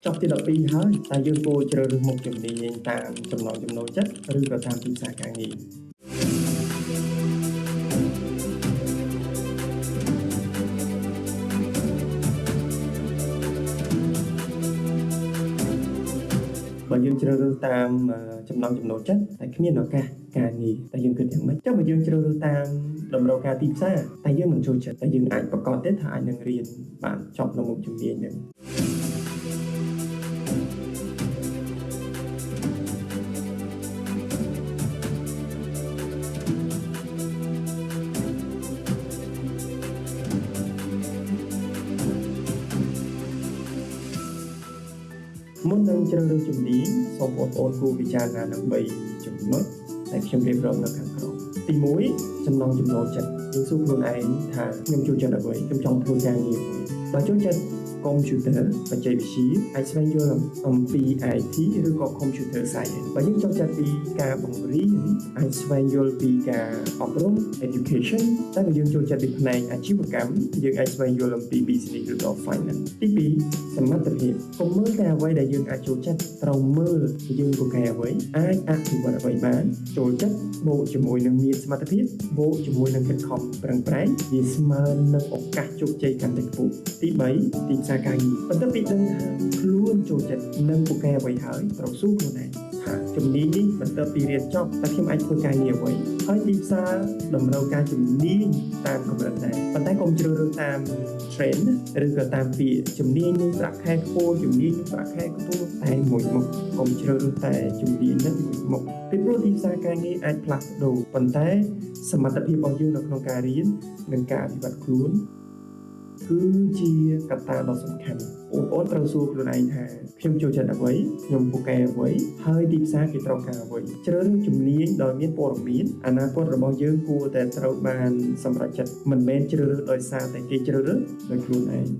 ចប់ទី12ហើយតើយើងគួរជ្រើសរើសមុខជំនាញតាមចំណង់ចំណូលចិត្តឬក៏តាមទីផ្សារការងារបើយើងជ្រើសរើសតាមចំណង់ចំណូលចិត្តតែគ្មានឱកាសការងារតែយើងគិតយ៉ាងម៉េចចុះបើយើងជ្រើសរើសតាមតម្រូវការទីផ្សារតែយើងមិនចូលចិត្តតែយើងអាចប្រកាសទេថាអាចនឹងរៀនបានចប់នៅមុខជំនាញហ្នឹង មុននឹងជ្រើសរើសជំនាញសូមបងប្អូនគួរពិចារណានឹង3ចំណុចដែលខ្ញុំរៀបរាប់នៅខាងក្រោមទី1ចំណង់ចំណូលចិត្តយើងសួរខ្លួនឯងថាខ្ញុំចូលចិត្តអ្វីខ្ញុំចង់ធ្វើការងារអ្វីបើចូលចិត្ត computer បច្ចេកវិទ្យាអាចស្វែងយល់អំពី IT ឬក៏ computer science បើយើងចង់ចិត្តពីការបង្រៀនអាចស្វែងយល់ពីការអប់រំ education តែបើយើងចូលចិត្តពីផ្នែកអាជីវកម្មយើងអាចស្វែងយល់អំពី business ឬក៏ finance ទី2សមត្ថភាពកុំមើលតែអ្វីដែលយើងអាចចូលចិត្តត្រូវមើលយើងពូកែអ្វីអាចអភិវឌ្ឍអ្វីបានចូលចិត្តបូកជាមួយនឹងមានសមត្ថភាពបូកជាមួយនឹងខិតខំប្រឹងប្រែងវាស្មើនឹងឱកាសជោគជ័យកាន់តែខ្ពស់ទី3ទីផ្សារការងារបន្ទាប់ពីដឹងថាខ្លួនចូលចិត្តនិងពូកែអ្វីហើយត្រូវសួរខ្លួនឯងថាជំនាញនេះបន្ទាប់ពីរៀនចប់តើខ្ញុំអាចធ្វើការងារអ្វីហើយទីផ្សារតម្រូវការជំនាញតាមកម្រិតណាប៉ុន្តែកុំជ្រើសរើសតាម trend ឬក៏តាមពាក្យជំនាញនេះប្រាក់ខែខ្ពស់ជំនាញនេះប្រាក់ខែខ្ពស់តែមួយមុខកុំជ្រើសរើសតែជំនាញហ្នឹងមួយមុខពីព្រោះទីផ្សារការងារអាចផ្លាស់ប្ដូរប៉ុន្តែសមត្ថភាពរបស់យើងនៅក្នុងការរៀននិងការអភិវឌ្ឍខ្លួនគឺជាកត្តាដ៏សំខាន់បងប្អូនត្រូវសួរខ្លួនឯងថាខ្ញុំចូលចិត្តអ្វីខ្ញុំពូកែអ្វីហើយទីផ្សារគេត្រូវការអ្វីជ្រើសរើសជំនាញដោយមានព័ត៌មានអនាគតរបស់យើងគួរតែត្រូវបានសម្រេចចិត្តមិនមែនជ្រើសរើសដោយសារតែគេជ្រើសរើសដោយខ្លួនឯង។